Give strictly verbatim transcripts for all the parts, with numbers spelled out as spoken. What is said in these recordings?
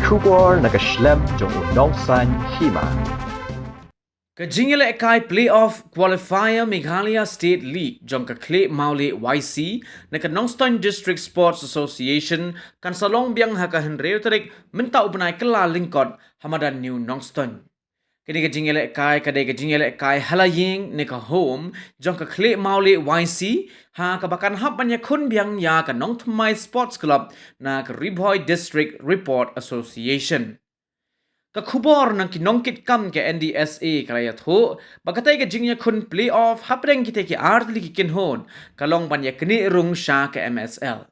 Khubor na ka shlem jong u nongsan hima. Ka jingïalehkai playoff qualifier Meghalaya State League jong ka Khlieh Mawlieh Y C na ka Nongstoiñ District Sports Association kan sa long biang ha ka hynriew tarik mynta u bnai Kyllalyngkot ha madan New Nongstoiñ. Kane ka jingïalehkai ka dei ka jingïalehkai ha la ïing ne ka home jong ka Khlieh Mawlieh Y C ha kaba kan hap ban ïakhun biang ïa ka Nongthymmai Sports Club na ka Ri Bhoi District Report Association. Ka khubor na ki nongkitkam ka N D S A ka la ïathuh ba katei ka jingïakhun playoff hapdeng kitei ki artylli ki kynhun ka long ban ïaknieh rung sha ka M S L.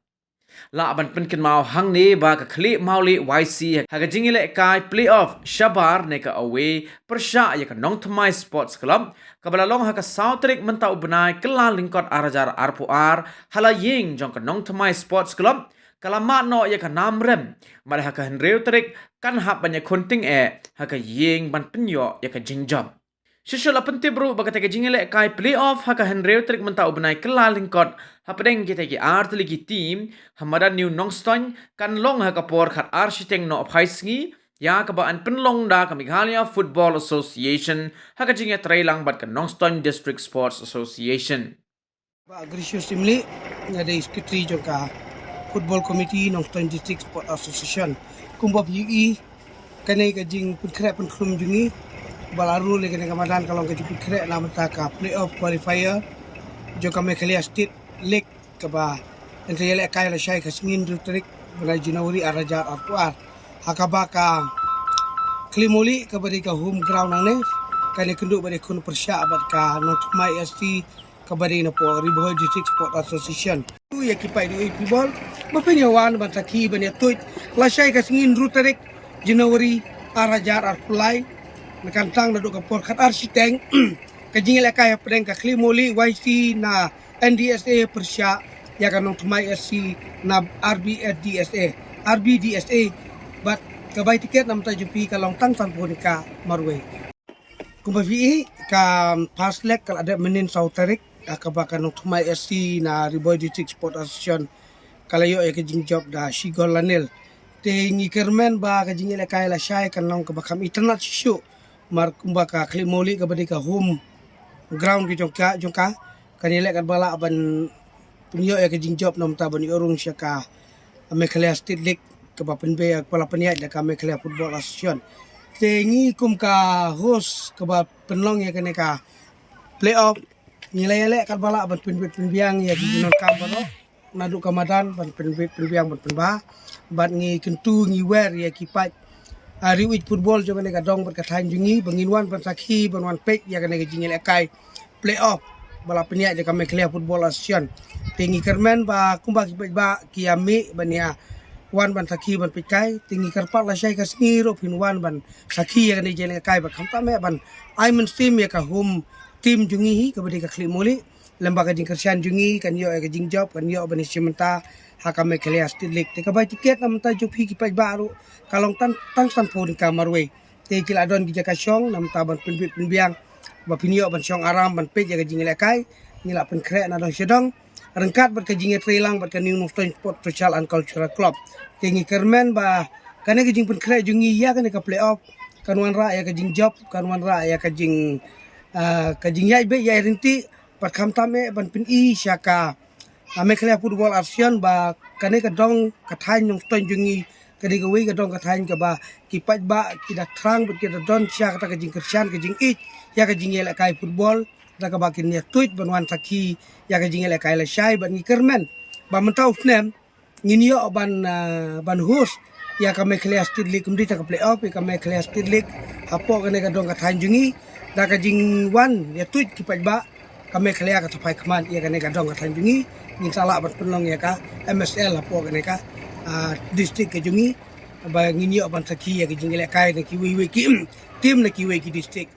Lah ban pynkynmaw hangne ba ka Khlieh Mawlieh Y C ha ka jingïalehkai playoff shabar ne ka away pyrshah ïa ka Nongthymmai Sports Club kaba la long ha ka saw tarik mynta u bnai Kyllalyngkot ar hajar arphew ar ha la ïing jong ka Nongthymmai Sports Club ka la mad noh ïa ka nam rem. Bad ha ka hynriew tarik kan hap ban ïakhun tyngeh ha ka ïing ban pynïoh ïa ka jingjop. Shisha la pyntip ruh ba katei ka jingïalehkai playoff ha ka hynriew tarik mynta u bnai Kyllalyngkot hapdeng kitei ki artylli ki team ha madan New Nongstoiñ kan long ha ka por khatar shiteng nohphai sngi ïa kaba yn pynlong da ka Meghalaya Football Association ha ka jingïatreilang bad ka Nongstoiñ District Sports Association. Bah Gracious Syiemlieh, nga dei secretary jong ka Football Committee Nongstoiñ District Sport Association. Kumba phi ïohi, kane ka jingpynkhreh pynkhrum jong ngi ba la rule ïa kane ka madan ka long ka jingpynkhreh na bynta ka playoff qualifier jong ka Meghalaya State League kaba yn sa ïalehkai lashai ka sngi hynriew tarik bnai January ar hajar arphew ar. Ha kaba ka Khlieh Mawlieh kaba dei ka home ground nangne kan ïakynduh bad ïakhun pyrshah bad ka Nongthymmai S C kaba dei na poh Ri Bhoi District Sport Association. Ïa ki paidbah football ba phin ïa wan ban sakhi ban ïa tuid lashai ka sngi hynriew tarik January ar hajar arphew lai. Na kan tang naduh ka por khatar shiteng ka jingïalehkai hapdeng ka Khlieh Mawlieh Y C na N D S A pyrshah ïa ka Nongthymmai S C na R B D S A, R B D S A. Bad ka bai tiket na bynta jong phi ka long tang sanphew tyngka marwei. Kumba phi ïohi ka first leg ka la dep mynnin saw tarik, ha kaba ka Nongthymmai S C na Ri Bhoi District Sport Association ka la ïoh ïa ka jingjop da shi gol la nil. Te ngi kyrmen ba ka jingïalehkai lashai kan long kaba kham itynnad shisha. Mar kumba ka Khlieh Mawlieh kaba dei ka home ground ka jong ka, jong ka kan ïaleh katba lah ban pynïoh ïa ka jingjop na bynta ban ïoh rung sha ka Meghalaya State League kaba pynbeit, kaba la pynïaid da ka Meghalaya Football Association. Te ngi kum ka host kaba pynlong ïa kane ka playoff, ngi la ïaleh katba lah ban pynbeit pynbiang ïa ki jingdonkam baroh naduh ka madan ban pynbeit pynbiang ban pynbha. Bad ngi kyntu ngi wer ïa ki paid, ah, riewieid football jong kane ka dong bad ka thaiñ jong ngi ba ngin wan ban sakhi ban wan peit ïa kane ka jingïalehkai playoff ba la pynïaid da ka Meghalaya Football Association. Te ngi kyrmen ba kumba ki paidbah ki ïa mih ban ïa wan ban sakhi ban peit kai, te ngi kyrpad lashai ka sngi ruh phin wan ban sakhi ïa kane ka jingïalehkai ba khamtam eh ban ai mynsiem ïa ka home team jong ngi hi kaba dei ka Khlieh Mawlieh. Lem bad ka jingkyrshan jong ngi kan ïoh ïa ka jingjop, kan ïoh ban ïashim bynta ha ka Meghalaya State League. Te ka bai tiket na bynta jong phi ki paidbah ruh ka long tang, tang sanphew tyngka marwei. Te ki la don ki jaka shong na bynta ban pynbeit pynbiang ba phin ïoh ban shong aram ban peit ïa ka jingïalehkai. Ngi la pynkhreh na dong sha dong ryngkat bad ka jingïatreilang bad ka New Nongstoiñ Sports Social and Cultural Club. Te ngi kyrmen ba kane ka jingpynkhreh jong ngi ïa kane ka playoff kan wanrah ïa ka jingjop, kan wanrah ïa ka jing, ah, ka jingïaid beit ïaid ryntih. Bad khamtam eh ban pyni sha ka, ah, Meghalaya Football Association ba kane ka dong ka thaiñ Nongstoiñ jong ngi ka dei kawei ka dong ka thaiñ kaba ki paidbah ki da thrang bad ki da don sha kata ka jingkyrshan ka jingïeit ïa ka jingïalehkai football, da kaba kin ïa tuid ban wan sakhi ïa ka jingïalehkai lashai. Bad ngi kyrmen ba mynta u snem ngin ïoh ban, ah, ban host ïa ka Meghalaya State League, ym dei tang ka playoff, ïa ka Meghalaya State League hapoh kane ka dong ka thaiñ jong ngi. Da ka jingwan ïa tuid ki paidbah, ka Meghalaya ka sa phai khmat ïa kane ka dong ka thaiñ jong ngi. Ngin sa lah ban pynlong ïa ka M S L hapoh kane ka, ah, district ka jong ngi ba ngin ïoh ban sakhi ïa ka jingïalehkai na kiwei wei ki team na kiwei ki district.